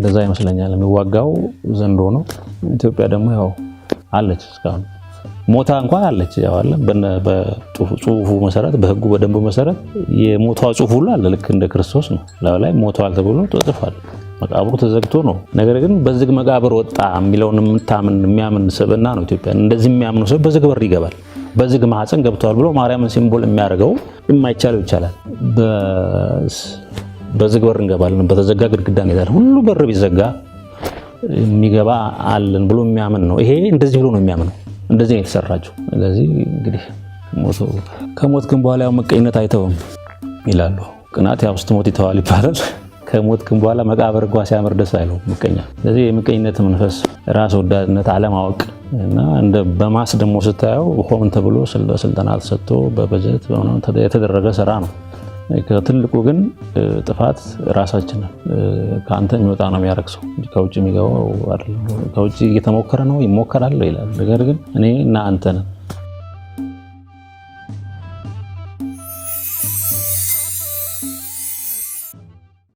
እንደዛ ይመስለኛል። የሚዋጋው ዘንዶ ነው። ኢትዮጵያ ደግሞ ያው አለች፣ እስካሁን ሞታ እንኳን አለች። ያው አለ፣ በጽሁፉ መሰረት፣ በህጉ በደንቡ መሰረት የሞቷ ጽሁፍ ሁሉ አለ። ልክ እንደ ክርስቶስ ነው። ላይ ሞተዋል ተብሎ ተጽፏል። መቃብሩ ተዘግቶ ነው። ነገር ግን በዝግ መቃብር ወጣ የሚለውን የምታምን የሚያምን ስብዕና ነው ኢትዮጵያ። እንደዚህ የሚያምኑ ሰው በዝግ በር ይገባል። በዝግ ማህፀን ገብተዋል ብሎ ማርያምን symbol የሚያደርገው የማይቻለው ይቻላል። በዝግ በር እንገባለን፣ በተዘጋ ግድግዳ እንሄዳለን። ሁሉ በር ቢዘጋ የሚገባ አለን ብሎ የሚያምን ነው። ይሄ እንደዚህ ብሎ ነው የሚያምነው። እንደዚህ ነው የተሰራችው። ስለዚህ እንግዲህ ከሞት ግን በኋላ ያው ምቀኝነት አይተውም ይላሉ። ቅናት ያው ስትሞት ይተዋል ይባላል። ከሞት ግን በኋላ መቃብር እንኳ ሲያምር ደስ አይለውም ምቀኛ። ስለዚህ የምቀኝነት መንፈስ፣ ራስ ወዳድነት፣ አለማወቅ እና እንደ በ mass ደግሞ ስታየው ሆን ተብሎ ስልጠና ተሰጥቶ በበጀት የተደረገ ስራ ነው። ከትልቁ ግን ጥፋት ራሳችንን ከአንተ የሚወጣ ነው የሚያረክሰው፣ ከውጭ የሚገባው አይደለም። ከውጭ እየተሞከረ ነው፣ ይሞከራል ይላል። ነገር ግን እኔ እና አንተ ነን።